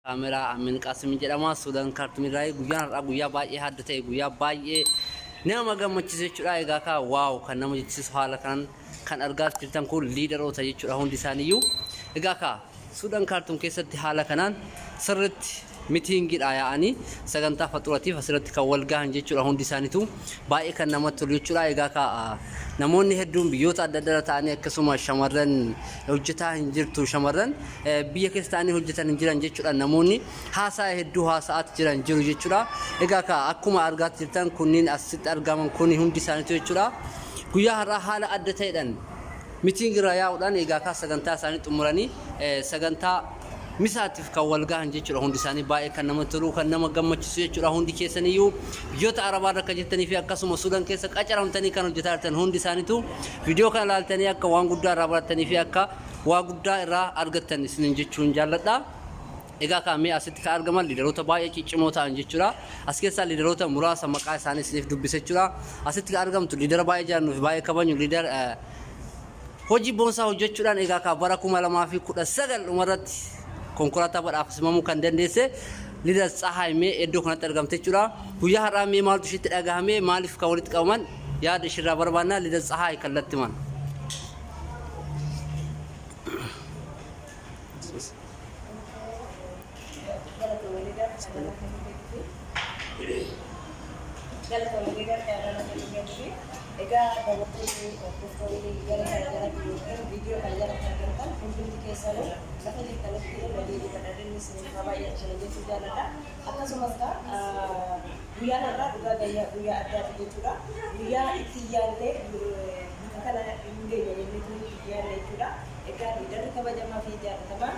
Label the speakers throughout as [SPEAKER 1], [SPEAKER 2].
[SPEAKER 1] Kaameraa Amin Qaasim jedhama. Suudaan Kaartumirraa guyyaan har'aa guyyaa baay'ee adda ta'e, guyyaa baay'ee nama gammachiisu jechuudha. Egaa kaa wow kan nama jechisiisu haala kanaan kan argaa jirtan kun leaderoota jechuudha hundi isaaniiyyuu. Egaa kaa Suudaan Kaartum keessatti haala kanaan sirriitti meetingiidha yaa'anii sagantaa faxuratiif asirratti kan wal gahan jechuudha hundi isaaniitu baay'ee kan namatti tolu jechuudha. Egaa kaa namoonni hedduun biyyoota adda addaa ta'anii akkasuma shamarran hojjetaa hin jirtu, shamarran biyya keessa ta'anii hojjetan hin jiran jechuudha. Namoonni haasaa hedduu haasa'aatti jiran jiru jechuudha. Egaa kaa akkuma argaa jirtan kunniin asitti argaman kun hundi isaaniitu jechuudha. Guyyaa har'aa haala adda ta'eedhaan meetingirra yaa'uudhaan egaa kaa sagantaa isaanii xumuranii sagantaa misaatiif kan wal gahan jechuudha. Hundi isaanii baay'ee kan namatti tolu, kan nama gammachiisu jechuudha. Hundi keessaniyyuu biyyoota Arabaa irra akka jirtanii fi akkasuma Suudaan keessa qacaramtanii kan hojjetaa jirtan hundi isaaniitu viidiyoo kana ilaaltanii akka waan guddaa irraa baratanii fi akka waa guddaa irraa argattan isiniin jechuun jaalladha. Egaa kaamee asitti kan argaman leaderoota baay'ee ciccimoo ta'an jechuudha. As keessaa leaderoota muraasa maqaa isaanii isiniif dubbisa jechuudha. Asitti kan argamtu leadera baay'ee jaallannuu fi baay'ee kabajnu, leader hojii boonsaa hojjechuudhaan egaa kaa bara 2019 dhumarratti konkolaataa badhaafamuu kan dandeesse leader Tsahaay mee iddoo kanatti argamte jechuudha. Guyyaa har'aa mee maaltu isheetti dhagahame, maaliif kan walitti qabaman yaada isheerraa barbaannaa. Leader Tsahaay kallattii maan?
[SPEAKER 2] Galatoomii gargaarama kennuuf. Egaa daawwattoonni, hordoftoonni gara kana jalatti yookiin viidiyoo kana jalatti argamtan hundumti keessanuu lafa jirtanitti nageenya badhaadhinni isiniif haa baay'atu jechuu jaalladha. Akkasumas guyyaan har'aa dhugaa guyyaa addaati jechuudha. Guyyaa itti yaadnee bakka kana hin geenye jennee itti yaadne jechuudha. Egaa leaderri kabajamaa fi jaallatamaan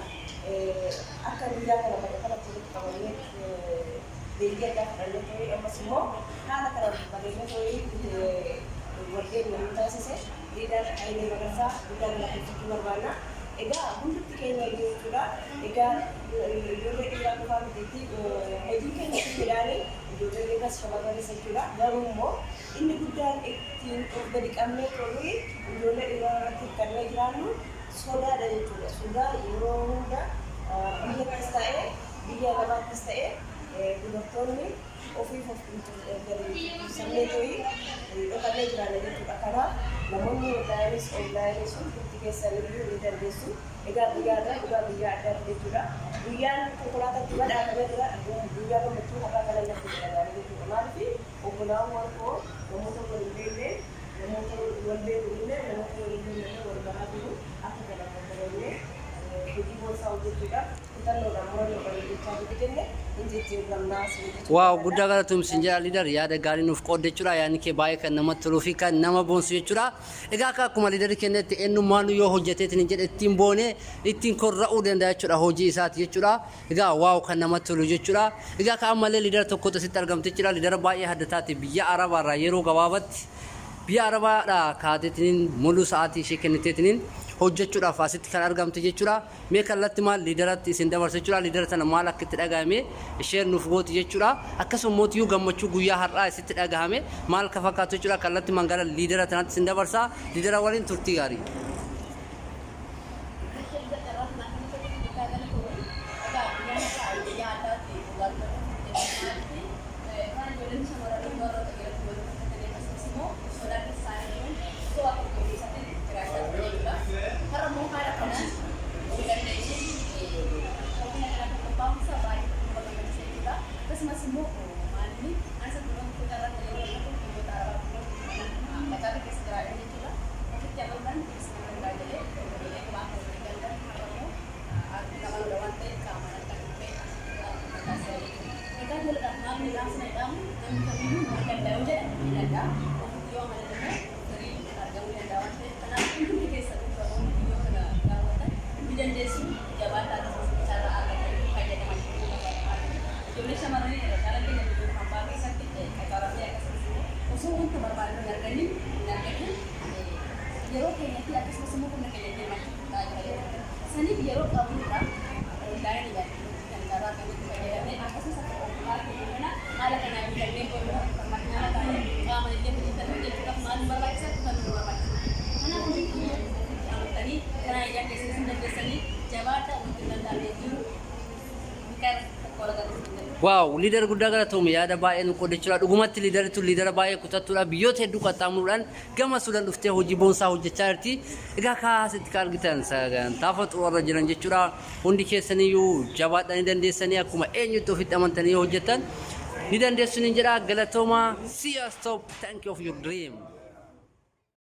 [SPEAKER 2] akka guyyaa kana bakka kanatti walitti qabamnee leenjii addaa fudhannee ta'ee ammas immoo haala kana bareedee ta'ee wal geenye nu taasise leader Hayilee Magarsaa guddaa galateeffachuu barbaanna. Egaa hundumti keenya iyyuu jechuudha. Egaa ijoollee dhiiraa qofaa mitiitti hojii keenya midhaanii ijoollee dhiiraas shamarranis jechuudha. Garuu immoo inni guddaan ittiin of gadi qabnee toluu ijoollee dhiiraa irratti hirkannee jiraannu sodaadha jechuudha. Sodaa yeroo hunda biyyattis ta'ee biyya namaattis ta'ee dubartoonni ofiif of gadi ibsannee to'ii dhokannee jiraanna jechuudha. Kanaaf namoonni onlineiis onlineis hundumti keessan iyyuu ni dandeessu. Egaa guyyaa irraa dhugaa guyyaa addaati jechuudha. Guyyaan konkolaataatti badhaafame dura guyyaa gammachuu har'aa kana natti dhaga'ame jechuudha. Maaliif obbolaawwan koo namoota wal hin beekne, namoota wal beeku illee, namoota wal hin beekne wal baraa jiru akka kana bakka hojii boonsaa hojjechuudhaaf kutannoodhaan murannoodhaan hojjechaa jiru jenne hin jijjiiramnaa.
[SPEAKER 1] Wow, guddaa galatoomsin jedha leader, yaada gaarii nuuf qoodde jechuudha. Yaadni kee baay'ee kan namatti toluu fi kan nama boonsu jechuudha. Egaa akka akkuma leaderri kennetti eenyummaan yoo hojjeteetiin hin jedhe ittiin boonee ittiin korra'uu danda'a jechuudha hojii isaati jechuudha. Egaa wow kan namatti tolu jechuudha. Egaa akka ammallee leadera tokkotu asitti argamte jechuudha. Leadera baay'ee adda taate, biyya Arabaarraa yeroo gabaabatti biyya Arabaadhaa kaateetiin muluu sa'aatii ishee kenniteetiin hojjechuudhaaf asitti kan argamte jechuudha. Mee kallatti maal leaderatti isin dabarsa jechuudha. Leadera tana maal akka itti dhagahame isheen nuuf gooti jechuudha. Akkasuma mootiyyuu gammachuu guyyaa har'aa isitti dhagahame maal ka fakkaatu jechuudha. Kallatti mangala leadera tanatti isin dabarsa. Leadera waliin turtii gaarii.
[SPEAKER 3] Akkasumas immoo maalini ansa duran kutarra kan yeroo tokko biyyoota Arabaa qacarri keessa jiraadha jechuudha. Ofitti amanuudhaan keessa danda'a jedhee biyya waan kana galgan har'a immoo namoota waan ta'eef qaamaan akka dhufee taasisa jechuudha. Egaa ijoolleedhaaf maal ni dhaamsina jedhamu, namni kamiyyuu waan danda'u jedha ni danda'a. Ofitti yoo amanan immoo firii argamuu danda'a waan ta'eef, kanaaf hundumti keessanuu namoonni viidiyoo kana daawwatan ni dandeessu, jabaadhaa, akkasumas carraa argatanii fayyadamaa jechuu barbaadu. Ijoollee shamarranii irra caalaa keenya biyyoota hambaa keessatti qacaramnee akkasumas immoo osoo wanta barbaadnu hin argatin yeroo keenyatti akkasumas immoo humna keenya hirmaachuu ta'aa jira jechuudha. Saniif yeroo qabnudha onlineiidhaan kan carraa argannutti fayyadamnee akkasumas akka ogummaa keenya kana haala kanaan bitannee boru makiinaa taanee qaamaan illee hojjetan hojjechuudhaaf maal nu barbaachisa? Kutannoo nu barbaachisa. Kanaaf hundi ofitti amantanii karaa ijaa keessatti hin dandeessanii, jabaadhaa, wanti hin danda'amne jiru.
[SPEAKER 1] Wow, leader guddaa galatoomi, yaada baay'ee nu qoodde jechuudha. Dhugumatti leaderri tun leadera baay'ee kutattuudha. Biyyoota hedduu qaxxaamuruudhaan gama Suudaan dhuftee hojii boonsaa hojjechaa jirti. Egaa kaasitti kan argitan sagantaa faxuurra jiran jechuudha. Hundi keessaniyyuu jabaadhanii dandeessanii akkuma eenyutti ofitti amantanii hojjetan ni dandeessu ni jedha. Galatooma. See you stop. Thank you of your dream.